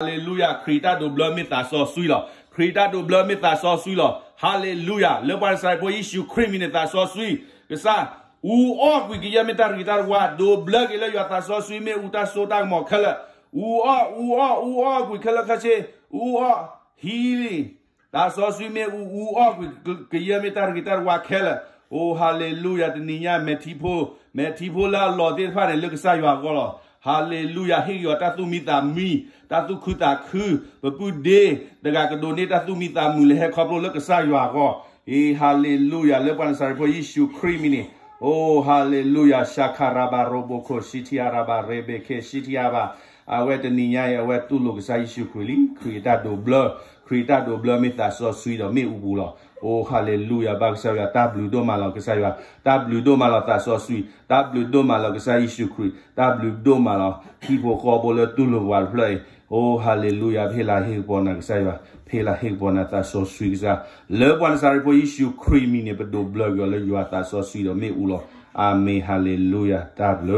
ဟါလ့လူယၤ, ခရံာ်တၢ်ဒိးဘျၢမ့ၢ်သးစီဆှံလီၤ. ခရံာ်တၢ်ဒိးဘျၢမ့ၢ်သးစီဆှံလီၤ. ဟါလ့လူယၤ, လၢပှၤနၤစၤရ့းဖိယ့ၣ်ၡူးခရံာ်မံၤန့ၣ်သးစီဆှံ, ကစၢ်, အူအီၣ်ကွံာ်ကယဲၢ်မ့ၢ်တၢ်ရ့တၢ်ဝါ, ဒိးဘျၢက့ၤလၢယွၤသးစီဆှံမ့ၣ်အူတၢ်စိတၢ်ကမီၤခဲလၢာ်, အူအီၣ်, အူအီၣ်, အူအီၣ်ကွံာ်ခဲလၢာ်ခဲဆ့, အူအီၣ်, healing သးစီဆှံမ့ၣ်အူအူအီၣ်ကွံာ်ကယဲၢ်မ့ၢ်တၢ်ရ့တၢ်ဝါခဲလၢာ်. အိ ဟါလ့လူယၤ, တနံၤညါ မဲာ်ထံဖိ, မဲာ်ထံဖိလၢအလီၤသ့ၣ်တဖၣ်န့ၣ် လၢကစၢ်ယွၤအဂီၢ်လီၤ. ဟါလ့လူယၤ, ဟ့ၣ်က့ၤအီၤတၢ်သူၣ်မံသးမံ, တၢ်သူၣ်ခုသးခု, ပပုၢ်ဒ့, တဂၤကဒိးန့ၢ်တၢ်သူၣ်မံသးမုာ်လၢဟဲခီဖျိလၢကစၢ်ယွၤအဂီၢ်. အ့ ဟါလ့လူယၤ, လၢပှၤနၤစၤရ့းဖိယ့ၣ်ၡူးခရံာ်မံၤန့ၣ်, အိ ဟါလ့လူယၤ, ရှၤခရၤဘၤရိဘိခိၣ် ရှံထံအရၤဘၤ ရ့ဘ့းခ့ၣ် ရှံထံအရၤဘၤ, အဝဲတနံၤညါအံၤ အဝဲတူၢ်လိာ်ကစၢ်ယ့ၣ်ၡူးခရံာ်လံ. ခရံာ်တၢ်ဒိးဘျၢ, ခရံာ်တၢ်ဒိးဘျၢမ့ၢ်သးစီဆှံဒီးမ့ၣ်အူပူၤလီၤ. အိ ဟါလ့လူယၤ, ဘၣ်ကစၢ်ယွၤ, တၢ်ဘျုးဒိၣ်မးလီၤကစၢ်ယွၤ, တၢ်ဘျုးဒိၣ်မးလီၤသးစီဆှံ, တၢ်ဘျုးဒိၣ်မးလီၤကစၢ်ယ့ၣ်ၡူးခရံာ်, တၢ်ဘျုးဒိၣ်မးလီၤ ဟံၣ်ဖိဃီဖိလၢတူၢ်လိာ်ပှၤတဖျၢၣ်အံၤ. အိ ဟါလ့လူယၤ, ပဟ့ၣ်လၤဟ့ၣ်ကပီၤနၤကစၢ်ယွၤ, ပဟ့ၣ်လၤဟ့ၣ်ကပီၤနၤသးစီဆှံကစၢ်, လၢပှၤနၤစၤရ့းဖိယ့ၣ်ၡူးခရံာ်မံၤန့ၣ် ပဒိးဘျၢက့ၤအီၤလၢယွၤသးစီဆှံဒီးမ့ၣ်အူလီၤ. အၤမ့ၣ်, ဟါလ့လူယၤ, တၢ်ဘျုး